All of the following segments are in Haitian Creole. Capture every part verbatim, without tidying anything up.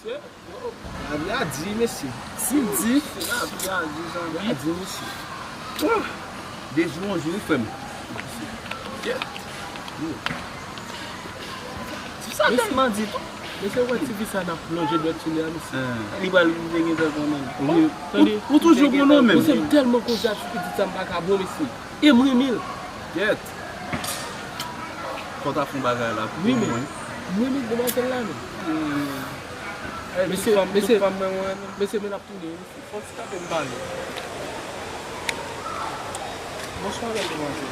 Lavi a di, mesye. Si di. Lavi a di, zanmi. Lavi a di, mesye. Ah, de jou an jou, wi, frè m. Sa tèlman di tou. Mesye, wè ti fi sa n ap lonje dwèt sou li a, mesye. Li pral vin gen tan konnen. Ou, ou, ou toujou konnen menm. Mesye, m tèlman koze ak ti pitit sa, m pa ka bon, mesye. E m renmen l. Gyèt. Fò w ta fè yon bagay la pou mwen. M renmen demwazèl la, menm. Mesye, mesye, mesye, men ap tounen, mesye. Fò w ti kanpe m pale. Bonswa, bèl demwazèl.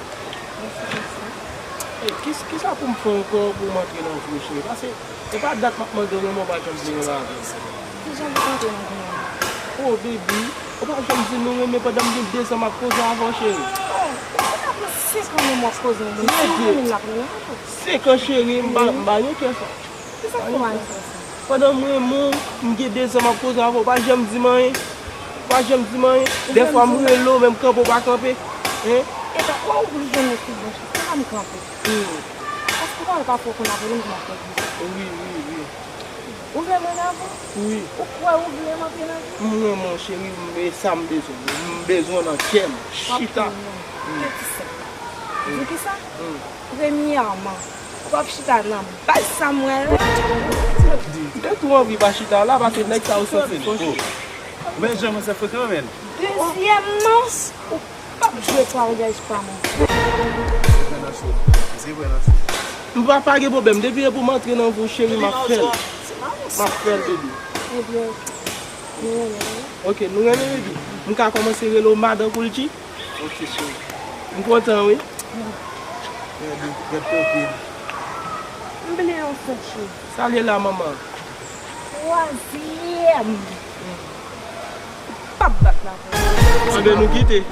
Bonswa, mesye. Ey, ki, kisa pou m fè ankò pou m antre nan vi w, cheri? Paske e pa dat m ap mande w, renmen w pa janm vle renmen avè m. Kijan pou m antre nan vi w? Oh, baby, ou pa janm di nou renmen pandan m gen dezan m ap koze avè w, cheri. Oh, ou pa pran senk an menm w ap koze yon moun. Si w renmen l, l ap renmen w tou. Senk an, cheri, m pa, m pa gen kè sa. Kisa k fè w al fè sa? Pandan m renmen w, m gen dezan m ap koze avè w, ou pa janm di m anyen. Ou pa janm di m anyen. Dèfwa m rele w, men m kanpe, ou pa kanpe. Hein? Epa, wè ou vle jwenn yon ti bòch, se la m kanpe. Hmm. Èske ou pa wè pafwa ou konn apele m pou m ap fè plis? Wi, wi, wi. Ou vle m antre nan vi w? Wi. Ou kwè ou vle m antre nan vi w? M renmen w, cheri, m, e sa m bezwen. M bezwen w nan kè m. Chita. Kèt sa. Di kisa? Hmm. Premyèman, w ap chita nan baz sa m wè la. M te tou anvi pa chita la, paske nèg sa yo santi fò chita. Men jan mwen se frekan, men. Dezyèmman, ou p ap jwe pa w gaj pa mwen. M pa, pa gen pwoblèm. Depi e pou m antre nan vi w, cheri, m ap fè l. M ap fè l, baby. Ebyen, nou renmen, wi. Ok, nou renmen, baby. M ka kòmanse rele w madan Koultji? Ok, cheri. M kontan, wi. Gade, gade konpil. M bliye yon sèt, cheri. Salye la, manman. Twazyèm. P ap bat la pou ou. Anben, nou kite.